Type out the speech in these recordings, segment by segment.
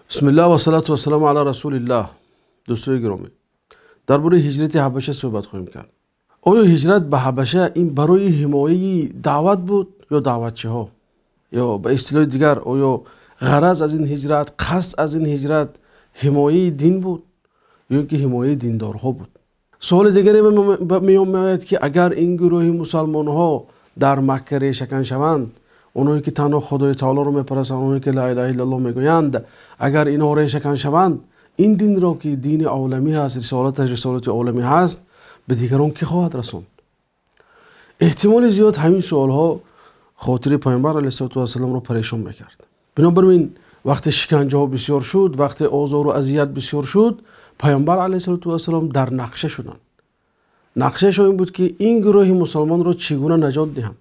Бисмиллаҳ вассалату вассаламу ала расулиллаҳ. Дӯстои гиромӣ, дар бораи ҳиҷрати Ҳабаша суҳбат хоҳем кард. Оё ҳиҷрат ба Ҳабаша ин барои ҳимояи даъват буд ё даъватчиҳо? Ё ба истилоҳи дигар, оё ғараз аз ин ҳиҷрат, қасд аз ин ҳиҷрат ҳимояи дин буд ё ин ки ҳимояи диндорҳо буд? Суоли дигаре меён меояд, ки агар ин гурӯҳи мусалмонҳо дар Макка решакан шаванд, онҳое ки танҳо Худои Таолоро мепарастанд, онҳое ки ла илаҳа иллаллоҳ мегӯянд, агар инҳо решакан шаванд, ин динро ки дини оламӣ ҳаст, рисолаташ рисолати оламӣ ҳаст, ба дигарон кӣ хоҳад расонд? Эҳтимоли зиёд ҳамин суолҳо хотири Паёмбар алайҳиссалоту вассаломро парешон мекард. Бинобар ин вақте шиканҷаҳо бисёр шуд, вақте озору азият бисёр шуд, Паёмбар алайҳиссалоту вассалом дар нақша шуданд. Нақшаашон ин буд, ки ин гурӯҳи мусалмонро чӣ гуна наҷот диҳанд,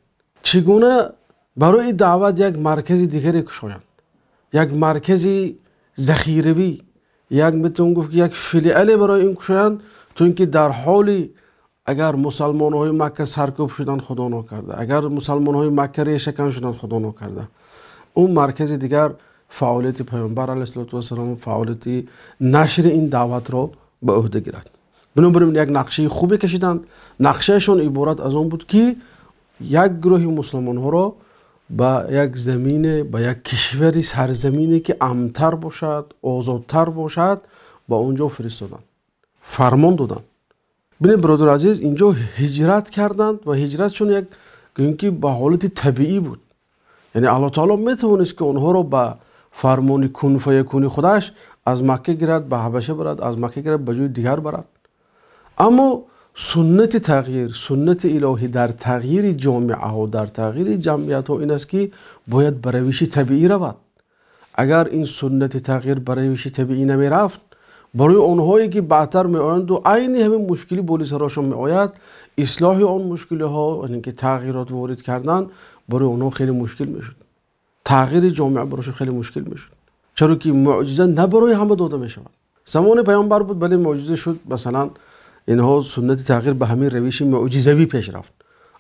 чӣ гуна барои даъват як маркази дигаре кушоянд, як маркази захиравӣ, як метавон гуфт, ки як филиале барои ин кушоянд, то ин ки дар ҳоли агар мусалмонҳои Макка саркӯб шуданд, Худо нокарда, агар мусалмонҳои Макка решакан шуданд, Худо нокарда, он маркази дигар фаъолияти Паёмбар алайҳиссалоту вассалом, фаъолияти нашри ин даъватро ба ӯҳда гирад. Бинобар ин як нақшаи хубе кашиданд. Нақшаашон иборат аз он буд, ки як гурӯҳи мусалмонҳоро ба як замине, ба як кишвари сарзамине, ки амнтар бошад, озодтар бошад, ба он ҷо фиристоданд, фармон доданд. Бинед, бародари азиз, ин ҷо ҳиҷрат карданд ва ҳиҷратшон як гӯем ки ба ҳолати табиӣ буд. Яъне Аллоҳ таоло метавонист, ки онҳоро ба фармони кун фаякуни худаш аз Макка гирад, ба Ҳабаша барад, аз Макка гирад, ба ҷои дигар барад. Аммо суннати тағйир, суннати илоҳӣ дар тағйири ҷомеаҳо, дар тағйири ҷамъиятҳо ин аст, ки бояд ба равиши табиӣ равад. Агар ин суннати тағйир ба равиши табиӣ намерафт, барои онҳое ки баъдтар меоянду айни ҳамин мушкилӣ боли сарошон меояд, ислоҳи он мушкилиҳо, яъне ки тағйирот ворид кардан барои онҳо хеле мушкил мешуд. Тағйири ҷомеа барошон хеле мушкил мешуд. Чаро ки мӯъҷиза на барои ҳама дода мешавад. Замони Паёмбар буд, бале, мӯъҷиза шуд, масалан инҳо суннати тағйир ба ҳамин равиши мӯъҷизавӣ пеш рафт.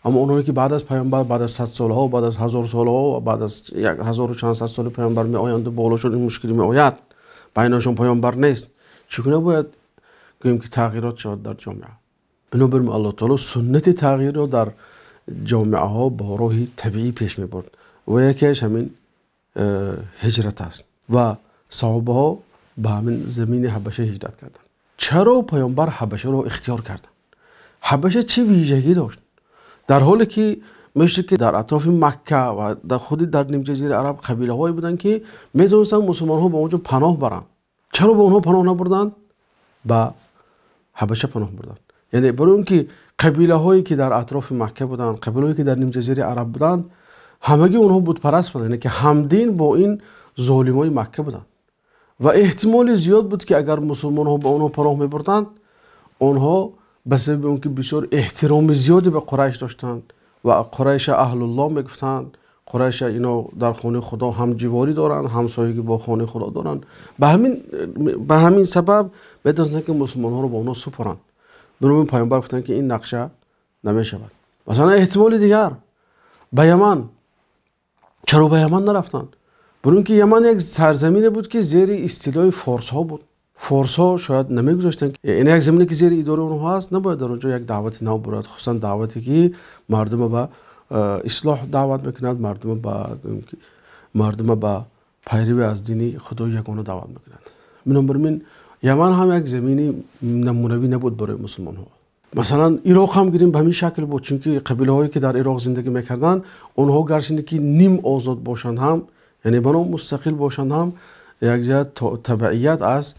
Аммо онҳое ки баъд аз Паёмбар, баъд аз 100 солҳо, баъд аз 1000 солҳо ва баъд аз 1000 чанд сад соли Паёмбар меоянду болошон ин мушкилӣ меояд, байнашон Паёмбар нест, чӣ гуна бояд гӯем ки тағйирот шавад дар ҷомеа? Бинобар ин Аллоҳ таоло суннати тағйирро дар ҷомеаҳо ба роҳи табиӣ пеш мебурд ва якеаш ҳамин ҳиҷрат аст ва саҳобаҳо ба ҳамин замини Ҳабаша ҳиҷрат карданд. Чаро Паёмбар Ҳабашаро ихтиёр карданд? Ҳабаша чӣ вижагӣ дошт? Дар ҳоле ки мешуд, ки дар атрофи Макка ва дар худи дар нимҷазираи Араб қабилаҳое буданд, ки метавонистанд мусулмонҳо ба он ҷо паноҳ баранд. Чаро ба онҳо паноҳ набурданд? Ба Ҳабаша паноҳ бурданд. Яъне барои он ки қабилаҳое ки дар атрофи Макка буданд, қабилаҳое ки дар нимҷазираи Араб буданд, ҳамагӣ онҳо бутпараст буданд, яъне ки ҳамдин бо ин золимои Макка буданд. Ва эҳтимоли зиёд буд, ки агар мусулмонҳо ба онҳо паноҳ мебурданд, онҳо ба сабаби он ки бисёр эҳтироми зиёде ба Қурайш доштанд ва Қурайша аҳлуллоҳ мегуфтанд, Қурайша ино дар хонаи Худо ҳамҷиворӣ доранд, ҳамсоягӣ бо хонаи Худо доранд, ба ҳамин сабаб метавонистанд, ки мусулмонҳоро ба онҳо супоранд. Бинобар ин Паёмбар гуфтанд, ки ин нақша намешавад. Масалан, эҳтимоли дигар ба Яман. Чаро ба Яман нарафтанд? Барои ин ки Яман як сарзамине буд, ки зери истилои форсҳо буд. Форсҳо шояд намегузоштанд, яъне як замине ки зери идораи онҳо ҳаст, набояд дар он ҷо як даъвати нав бурад, хусусан даъвате ки мардума ба ислоҳ даъват мекунад, мардума ба пайравӣ аз дини Худои ягона даъват мекунад. Бинобар ин Яман ҳам як замини намунавӣ набуд барои мусулмонҳо. Масалан, Ироқ ҳам гирем, ба ҳамин шакл буд, чунки қабилаҳое ки дар Ироқ зиндагӣ мекарданд, онҳо гарчанде ки ним озод бошанд ҳам, яъне ба ном мустақил бошанд ҳам, як ҷиҳат табаият аз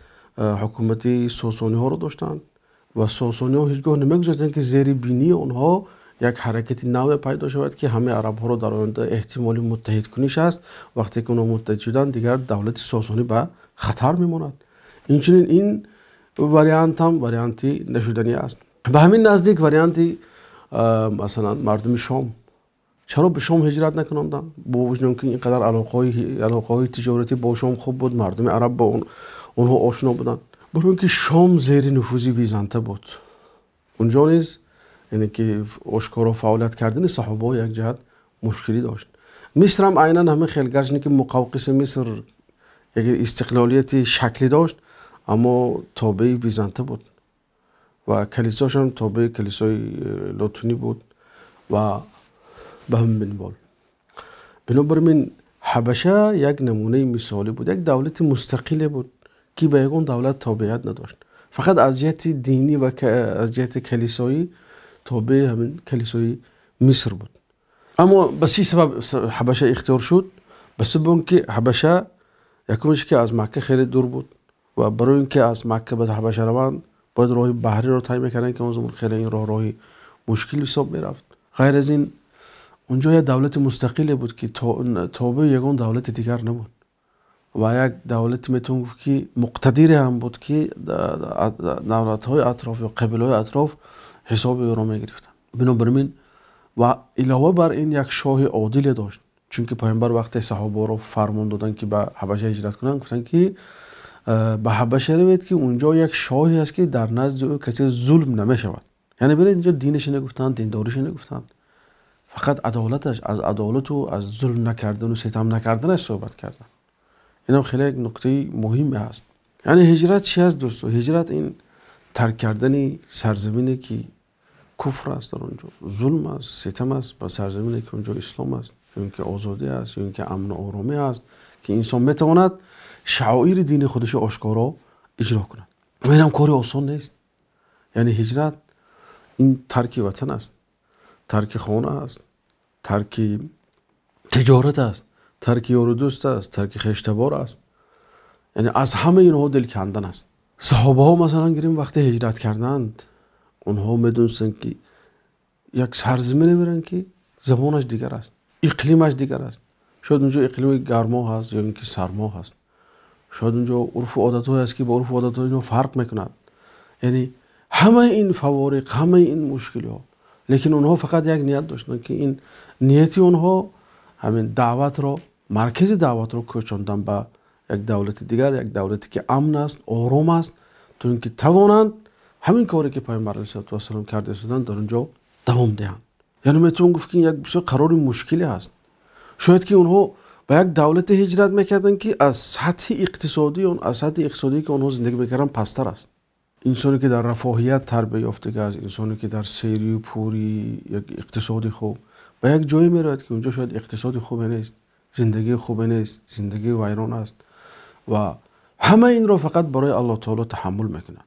ҳукумати сосониҳоро доштанд ва сосониҳо ҳеҷ гоҳ намегузоштанд, ки зери бинии онҳо як ҳаракати наве пайдо шавад, ки ҳамаи арабҳоро дар оянда эҳтимоли муттаҳидкуниш аст. Вақте ки онҳо муттаҳид шуданд, дигар давлати сосонӣ ба хатар мемонад. Инчунин ин вариант ҳам варианти нашуданӣ аст. Ба ҳамин наздик варианти, масалан, мардуми Шом. Чаро ба Шом ҳиҷрат накунонданд? Бо вуҷуди он ки ин қадар алоқаҳои тиҷоратӣ бо Шом хуб буд, мардуми араб бо онҳо ошно буданд. Барои он ки Шом зери нуфузи Византа буд. Унҷо низ, яъне ки ошкоро фаъолият кардани саҳобаҳо як ҷиҳат мушкилӣ дошт. Миср ҳам айнан ҳамин хел, гарчанде ки Муқавқиси Миср як истиқлолияти шаклӣ дошт, аммо тобеи Византа буд ва калисош ҳам тобеи калисои лотинӣ буд ва ба ҳамин минвол. Бинобар ин Ҳабаша як намунаи мисолӣ буд, як давлати мустақиле буд, ки ба ягон давлат тобеият надошт, фақат аз ҷиҳати динӣ ва аз ҷиҳати калисоӣ тобеи ҳамин калисои Миср буд. Аммо ба чӣ сабаб Ҳабаша ихтиёр шуд? Ба сабаби он ки Ҳабаша якумаш ки аз Макка хеле дур буд ва барои ин ки аз Макка ба Ҳабаша раванд, бояд роҳи баҳриро тай мекарданд, ки он замон хеле ин роҳ роҳи мушкил ҳисоб мерафт. Ғайр аз ин, унҷо як давлати мустақиле буд, ки тобеи ягон давлати дигар набуд ва як давлати, метавон гуфт, ки муқтадире ҳам буд, ки давлатҳои атроф ё қабилаҳои атроф ҳисоби ӯро мегирифтанд. Бинобар ин ва илова бар ин, як шоҳи одиле дошт, чунки Паёмбар вақте саҳобаро фармон доданд, ки ба Ҳабаша ҳиҷрат кунанд, гуфтанд, ки ба Ҳабаша равед, ки унҷо як шоҳе аст, ки дар назди ӯ касе зулм намешавад. Яъне бинед, инҷо динаша нагуфтанд, диндориша нагуфтанд, фақат адолаташ, аз адолату аз зулм накардану ситам накарданаш суҳбат карданд. Инам хеле як нуктаи муҳиме ҳаст. Яъне ҳиҷрат чи аст, дӯсто? Ҳиҷрат ин тарк кардани сарзамине, ки куфр аст, дар он ҷо зулм аст, ситам аст, ба сарзамине, ки он ҷо ислом аст, ё ин ки озодӣ аст, ё ин ки амну оромӣ аст, ки инсон метавонад шаоири дини худашро ошкоро иҷро кунад. Ва инам кори осон нест. Яъне ҳиҷрат ин тарки ватан аст, тарки хона аст, тарки тиҷорат аст, тарки ёру дӯст аст, тарки хештабор аст, яъне аз ҳамаи инҳо дил кандан аст. Саҳобаҳо, масалан, гирем, вақте ҳиҷрат карданд, онҳо медонистанд, ки як сарзамине меранд, ки забонаш дигар аст, иқлимаш дигар аст. Шояд унҷо иқлими гармо ҳаст ё ин ки сармо ҳаст, шояд унҷо урфу одатҳое аст, ки ба урфу одатҳои инҳо фарқ мекунад. Яъне ҳамаи ин фавориқ, ҳамаи ин мушкилиҳо, лекин онҳо фақат як ният доштанд, ки ин нияти онҳо ҳамин даъватро, маркази даъватро кӯчондан ба як давлати дигар, як давлате, ки амн аст, ором аст, то ин ки тавонанд ҳамин коре, ки Пайғамбар алайҳиссалоту вассалом карда истоданд, дар он ҷо давом диҳанд. Яъне метавон гуфт, ки як бисёр қарори мушкиле ҳаст. Шояд ки онҳо ба як давлате ҳиҷрат мекарданд, ки аз сатҳи иқтисодии он, аз сатҳи иқтисодие, ки онҳо зиндагӣ мекарданд, пасттар аст. Инсоне, ки дар рафоҳият тарбия ёфтага аст, инсоне, ки дар серию пурӣ, як иқтисоди хуб, ба як ҷое меравад, ки унҷо шояд иқтисоди хубе нест, зиндагии хубе нест, зиндагии вайрон аст, ва ҳамаи инро фақат барои Аллоҳ таоло таҳаммул мекунад.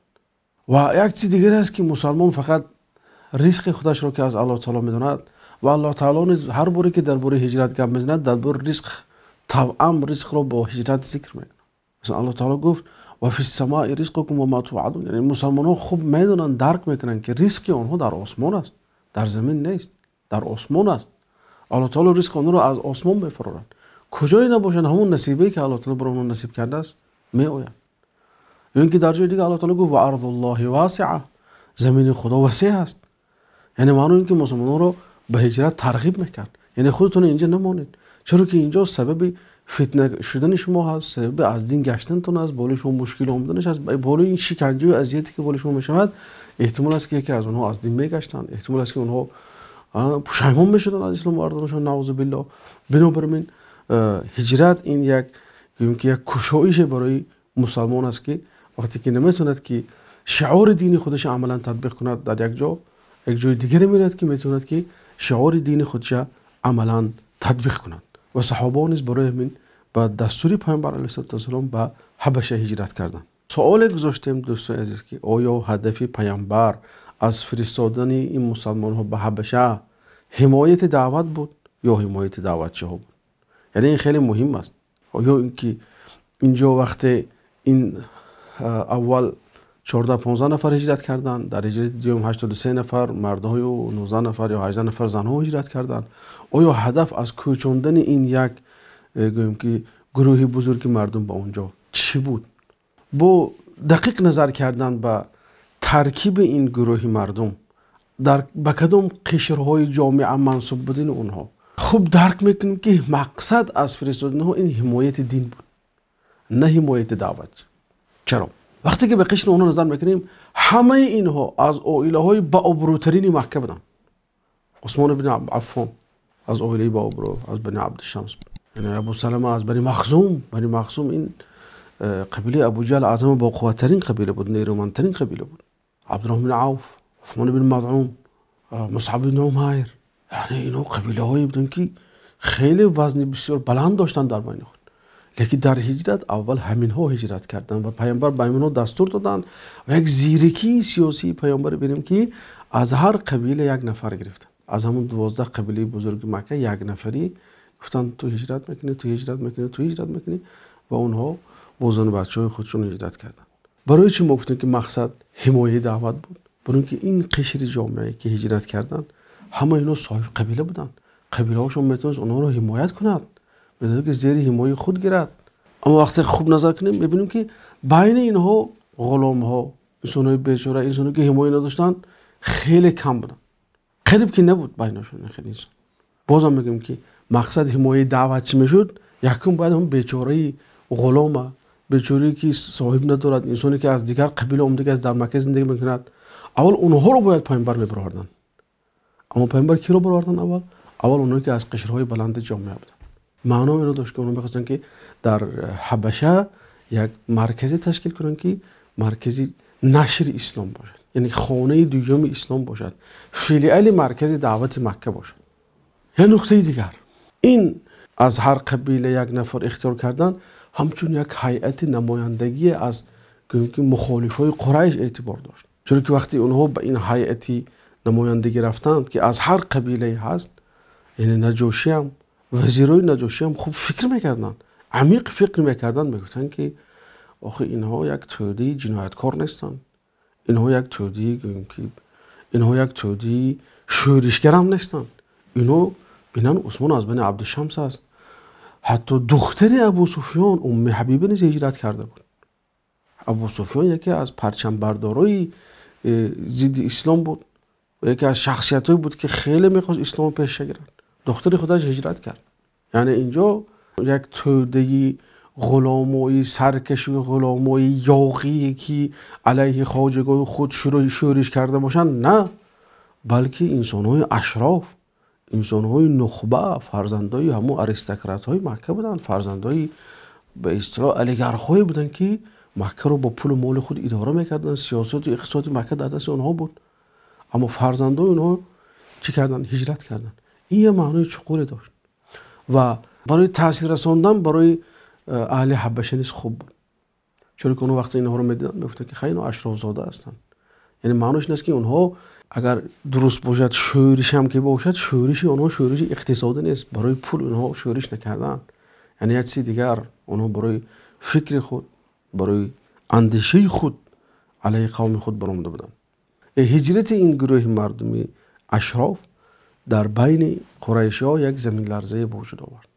Ва як чиз дигар аст, ки мусалмон фақат ризқи худашро, ки аз Аллоҳ таоло медонад, ва Аллоҳ таоло низ ҳар боре, ки дар бораи ҳиҷрат гап мезанад, дар бораи ризқ тавъам ризқро бо ҳиҷрат зикр мекунад. Масалан, Аллоҳ таоло гуфт: «Ва фи ссамои ризқукум ва ма туъадун». Яъне мусалмонҳо хуб медонанд, дарк мекунанд, ки ризқи онҳо дар осмон аст, дар замин нест, дар осмон аст. Аллоҳ таоло ризқи онҳоро аз осмон мефарорад. Куҷое набошанд, ҳамон насибае, ки Аллоҳ таоло барои онҳо насиб кардааст, меояд. Ё ин ки дар ҷои дигар Аллоҳ таоло гуфт: «Ва арзуллоҳи восиа», замини Худо васеъ аст. Яъне маъно ин ки мусалмонҳоро ба ҳиҷрат тарғиб мекард, яъне худатон инҷа намонед, чаро ки инҷо сабаби фитна шудани шумо ҳаст, сабаби аз дин гаштантон аст, болои шумо мушкил омаданаш аст, болои ин шиканҷаю азияте, ки болои шумо мешавад, эҳтимол аст, ки яке аз онҳо аз дин мегаштанд, эҳтимол аст, ки онҳо пушаймон мешуданд аз ислом оварданашон, наъузу биллоҳ. Бинобар ин ҳиҷрат ин як, гӯем ки, як кушоише барои мусалмон аст, ки вақте ки наметавонад, ки шиори дини худашро амалан татбиқ кунад дар як ҷо, як ҷои дигаре меравад, ки метавонад, ки шиори дини худша амалан татбиқ кунад. Ва саҳобаҳо низ барои ҳамин ба дастури Пайғамбар алайҳиссалоту вассалом ба Ҳабаша ҳиҷрат карданд. Суоле гузоштем, дӯстони азиз, ки оё ҳадафи Пайғамбар аз фиристодани ин мусалмонҳо ба Ҳабаша ҳимояти даъват буд ё ҳимояти даъватчиҳо буд? Яъне ин хеле муҳим аст. Ё ин ки инҷо вақте ин аввал 14-15 нафар ҳиҷрат карданд, дар ҳиҷрати дуюм 83 нафар мардҳою 19 нафар ё 18 нафар занҳо ҳиҷрат карданд, оё ҳадаф аз кӯчондани ин як, гӯем ки, гурӯҳи бузурги мардум ба он ҷо чӣ буд? Бо дақиқ назар кардан ба таркиби ин гурӯҳи мардум, дар ба кадом қишрҳои ҷомеа мансуб будани онҳо, хуб дарк мекунем, ки мақсад аз фиристодани ин ҳимояти дин буд, на ҳимояти даъват. Чаро? Вақте ки ба қишри онҳо назар мекунем, ҳамаи инҳо аз оилаҳои баобрӯтарини Макка буданд. Усмон ибни Аффон аз оилаи баобрӯ, аз Бани Абдишамс буд, яъне Абу Салама аз Бани Махзум. Бани Махзум ин Қабилаи Абуҷаҳл аз ҳама боқувваттарин қабила буд, нерӯмандтарин қабила буд. Абдурраҳмон бин Авф, Усмон бин Мазъун, Мусъаб бин Умайр, яъне инҳо қабилаҳое буданд, ки хеле вазни бисёр баланд доштанд дар байни худ. Лекин дар ҳиҷрат аввал ҳаминҳо ҳиҷрат карданд ва паёмбар ба ҳаминҳо дастур доданд ва як зиракии сиёсии паёмбар бинем, ки аз ҳар қабила як нафар гирифтанд. Аз ҳамон 12 қабилаи бузурги Макка як нафарӣ гуфтанд: ту ҳиҷрат мекунӣ, ту ҳиҷрат мекунӣ, ту ҳиҷрат мекунӣ, ва онҳо бо зану бачаҳои худшон ҳиҷрат карданд. Барои чӣ мо гуфтем, ки мақсад ҳимояи даъват буд? Барои инки ин қишри ҷомеае, ки ҳиҷрат карданд, ҳама инҳо соҳиби қабила буданд. Қабилаҳошон метавонист онҳоро ҳимоят кунад, метавонист, ки зери ҳимояи худ гирад. Аммо вақте хуб назар кунем, мебинем, ки байни инҳо ғуломҳо, инсонҳои бечора, инсоне ки ҳимоя надоштанд, хеле кам буданд. Қариб ки набуд байнашон хеле инсон. Бозам мегӯем, ки мақсад ҳимояи даъват чӣ мешуд? Якум бояд ҳам бечораи ғулома, бечорае ки соҳиб надорад, инсоне ки аз дигар қабила омада, дар Макка зиндагӣ мекунад, аввал онҳоро бояд паёмбар мебароварданд. Аммо паёмбар киро бароварданд аввал? Аввал онҳое ки аз қишрҳои баланди ҷомеа буданд. Маъно инро дошт, ки онҳо мехостанд, ки дар Ҳабаша як марказе ташкил кунанд, ки маркази нашри ислом бошад, яъне хонаи дуюми ислом бошад, филиали маркази даъвати Макка бошад. Як нуқтаи дигар, ин аз ҳар қабила як нафар ихтиёр кардан ҳамчун як ҳайати намояндагӣ аз, гӯем ки, мухолифҳои Қурайш эътибор дошт. Чунки вақте онҳо ба ин ҳайати намояндагӣ рафтанд, ки аз ҳар қабилае ҳаст, яъне Наҷошиам, вазирои Наҷошиам хуб фикр мекарданд, амиқ фикр мекарданд, мегуфтанд, ки охи инҳо як тӯдаи ҷинояткор нестанд, инҳо як тӯдаи, гӯем ки, инҳо як тӯдаи шӯришгарам нестанд. Инҳо бинан, Усмон аз Бани Абдушамс аст, ҳатто духтари Абу Суфён Умми Ҳабиба низ ҳиҷрат карда буд. Абу Суфён яке аз парчамбардорои зидди ислом буд ва яке аз шахсиятҳое буд, ки хеле мехост исломро пеша гирад. Духтари худаш ҳиҷрат кард. Яъне инҷо як тӯдаи ғуломои саркашу ғуломои ёғие, ки алайҳи хоҷагои худ шӯриш карда бошанд, на, балки инсонҳои ашроф, инсонҳои нухба, фарзандои ҳамон аристократҳои Макка буданд, фарзандои ба истилоҳ олигархҳое буданд, ки Маккаро бо пулу моли худ идора мекарданд, сиёсату иқтисоди Макка дар дасти онҳо буд. Аммо фарзандои онҳо чӣ карданд? Ҳиҷрат карданд. Ин як маънои чуқуре дошт ва барои таъсир расондан барои аҳли Ҳабаша низ хуб буд, чунки онҳо вақте инҳоро медиданд, мегуфтанд, ки хай, инҳо ашрофзода ҳастанд. Яъне маънош ин аст, ки онҳо агар дуруст бошад, шӯришам ки бошад, шӯриши онҳо шӯриши иқтисодӣ нест, барои пул онҳо шӯриш накарданд, яъне як чизи дигар, онҳо барои фикри худ, барои андешаи худ алайҳи қавми худ баромада буданд. Ҳиҷрати ин гурӯҳи мардуми ашроф дар байни қурайшиҳо як заминларзае ба вуҷуд овард,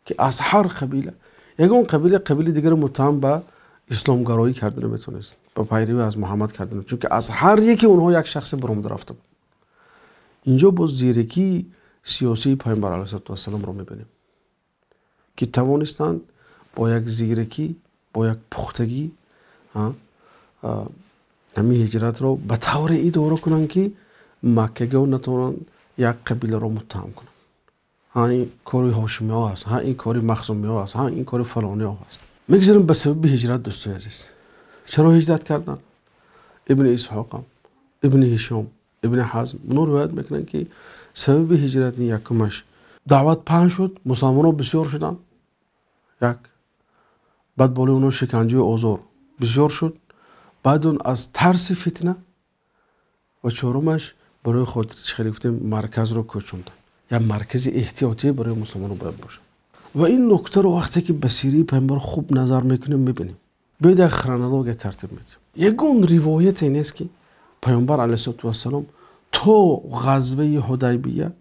ки аз ҳар қабила ягон қабила қабилаи дигарро муттаҳам ба исломгароӣ карда наметавонист, ба пайравӣ аз Муҳаммад карда, чунки аз ҳар яке онҳо як шахсе баромада рафта буд. Инҷо боз зиракии сиёсии паёмбар алайҳиссалоту вассаломро мебинем, ки тавонистанд бо як зиракӣ, бо як пухтагӣ ҳамин ҳиҷратро ба тавре идора кунанд, ки маккагиҳо натавонанд як қабиларо муттаҳам кунанд: ҳа, ин кори ҳошимиҳо аст, ҳа, ин кори махзумиҳо аст, ҳа, ин кори фалониҳо аст. Мегузарем ба сабаби ҳиҷрат. Дӯстои азиз, чаро ҳиҷрат карданд? Ибни Исҳоқам, Ибни Ҳишом, Ибни Ҳазм, онҳо ривоят мекунанд, ки сабаби ҳиҷрат якумаш даъват паҳн шуд, мусалмонҳо бисёр шуданд, як баъд болои онҳо шиканҷаи озор бисёр шуд, баъд он аз тарси фитна, ва чорумаш барои хотири, чӣ хеле гуфтем, марказро кӯчондан, як маркази эҳтиётӣ барои мусалмонҳо бояд бошад. Ва ин нуктаро вақте ки ба сираи пайғамбар хуб назар мекунем, мебинем. Биёед, як хронология тартиб медиҳем. Ягон ривояте нест, ки пайғамбар алайҳиссалоту вассалом то ғазваи Ҳудайбия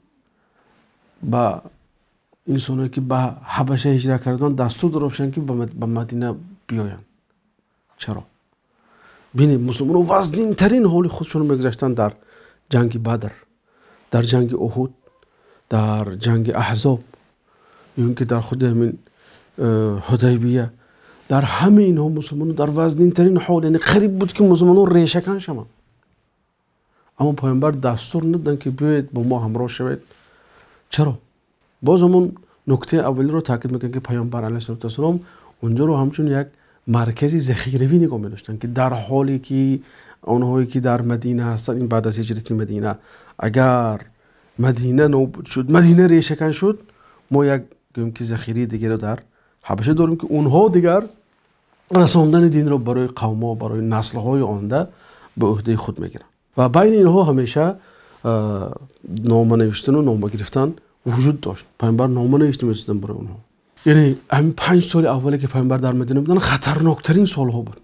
ба инсоное, ки ба Ҳабаша ҳиҷрат карданд, дастур дода бошанд, ки ба Мадина биёянд. Чаро? Бинед, мусулмонон вазнинтарин ҳоли худшонро мегузаштанд дар ҷанги Бадр, дар ҷанги Уҳуд, дар ҷанги Аҳзоб ё ин ки дар худи ҳамин Ҳудайбия. Дар ҳамаи инҳо мусулмонон дар вазнинтарин ҳол, яъне қариб буд, ки мусулмонон решакан шаванд, аммо пайғамбар дастур надоданд, ки биёед, бо мо ҳамроҳ шавед. Чаро? Боз ҳамон нуктаи аввалиро таъкид мекунад, ки пайғамбар алайҳиссалоту вассалом онҷоро ҳамчун як маркази захиравӣ нигоҳ медоштанд, ки дар ҳоле ки онҳое ки дар Мадина ҳастанд, ин баъд аз ҳиҷрати Мадина, агар Мадина нобуд шуд, Мадина решакан шуд, мо як гӯем ки захираи дигаро дар Ҳабаша дорем, ки онҳо дигар расондани динро барои қавмҳо, барои наслҳои оянда ба ӯҳдаи худ мегиранд. Ва байни инҳо ҳамеша нома навиштану нома гирифтан вуҷуд дошт. Пайғамбар нома навишта месуданд барои онҳо. Яъне ҳамин 5 соли аввале ки пайғамбар дар Мадина буданд, хатарноктарин солҳо буд.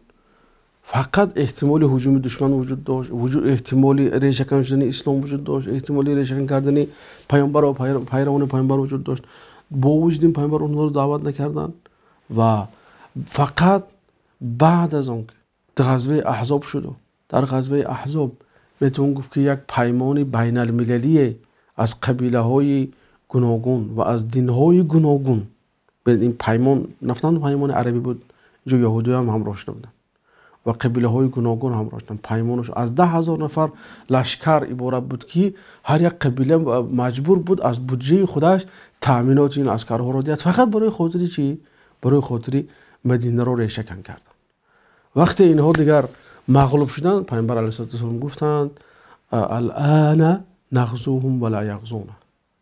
Фақат эҳтимоли ҳуҷуми душман вуҷуд дошт, эҳтимоли решакан шудани ислом вуҷуд дошт, эҳтимоли решакан кардани пайғамбар ва пайравони пайғамбар вуҷуд дошт. Бо вуҷуди ин пайғамбар онҳоро даъват накарданд ва фақат баъд аз он ки ғазваи Аҳзоб шуд, дар ғазваи Аҳзоб метавон гуфт ки як паймони байналмилалие аз қабилаҳои гуногун ва аз динҳои гуногун, ин паймон на танҳо паймони арабӣ буд, инҷо яҳудиҳо ҳам ҳамроҳ шуда буданд ва қабилаҳои гуногун ҳамроҳ шуданд. Паймонаш аз 10,000 нафар лашкар иборат буд, ки ҳар як қабила маҷбур буд аз буҷаи худаш таъминоти ин аскарҳоро диҳад, фақат барои хотири чӣ? Барои хотири Мадинаро решакан кардан. Вақте инҳо дигар мағлуб шуданд, пайғамбар алайҳиссалоту вассалом гуфтанд: алъана нағзуҳум ва ла яғзуна.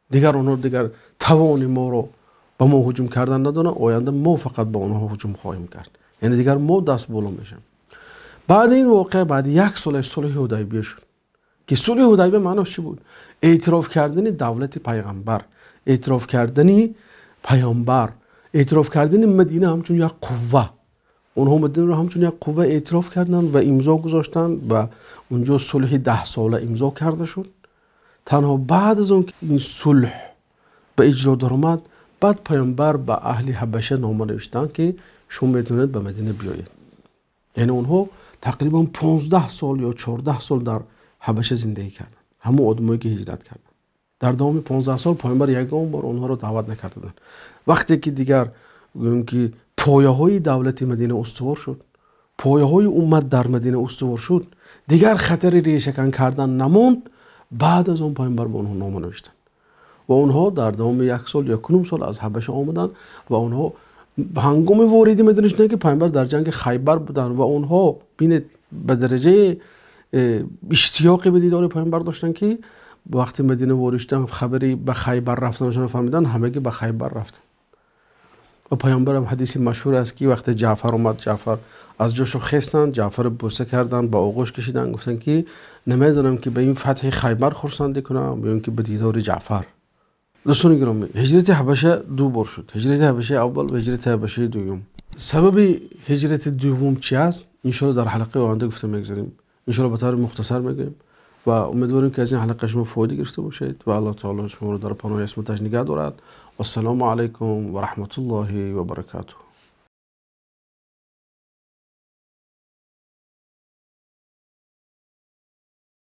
Дигар онҳо дигар тавони моро ба мо ҳуҷум кардан надоранд, оянда мо фақат ба онҳо ҳуҷум хоҳем кард. Яъне дигар мо даст боло мешавем. Баъди ин воқеа, баъди як сол сулҳи Ҳудайбия шуд, ки сулҳи Ҳудайбия маънош чӣ буд? Эътироф кардани давлати пайғамбар, эътироф кардани паёмбар, эътироф кардани Мадина ҳамчун як қувва. Онҳо Мадинаро ҳамчун як қувва эътироф карданд ва имзо гузоштанд ва унҷо сулҳи 10 сола имзо карда шуд. Танҳо баъд аз он ки ин сулҳ ба иҷро даромад, баъд паёмбар ба аҳли Ҳабаша нома навиштанд, ки шумо метавонед ба Мадина биёед. Яъне онҳо тақрибан 15 сол ё 14 сол дар Ҳабаша зиндагӣ карданд, ҳамон одамое ки ҳиҷрат карданд. Дар давоми 15 сол пайғамбар ягон бор онҳоро даъват накарда буданд. Вақте ки дигар гӯем ки пояҳои давлати Мадина устувор шуд, пояҳои уммат дар Мадина устувор шуд, дигар хатари решакан кардан намонд. Баъд аз он пайғамбар ба онҳо нома навиштанд ва онҳо дар давоми 1 сол ё 1.5 сол аз Ҳабаша омаданд ва онҳо ҳангоми вориди Мадина шуданд, ки пайғамбар дар ҷанги Хайбар буданд ва онҳо бинед ба дараҷаи иштиёқе ба дидори пайғамбар доштанд, ки вақти Мадина ворид шуданд, хабари ба Хайбар рафтанашонро фаҳмиданд, ҳамагӣ ба Хайбар рафтанд. Ва пайғамбарам ҳадиси машҳур аст, ки вақте Ҷаъфар омад, Ҷаъфар аз ҷошо хестанд, Ҷаъфарро бӯса карданд, ба оғӯш кашиданд, гуфтанд ки намедонам ки ба ин фатҳи Хайбар хурсандӣ кунам ё ин ки ба дидори Ҷаъфар. Дӯстони гиромӣ, ҳиҷрати Ҳабаша 2 бор шуд: ҳиҷрати Ҳабашаи аввал ва ҳиҷрати Ҳабашаи дуюм. Сабаби ҳиҷрати дуюм чи аст? Иншоалло дар ҳалқаи оянда гуфта мегузарем. Иншоалло ба таври мухтасар мегӯем ва умедворем ки аз ин ҳалқа шумо фоида гирифта бошед ва Аллоҳ таоло шуморо дар паноҳи исматаш нигаҳ дорад. Вассалому алайкум ва раҳматуллоҳи ва баракатуҳ.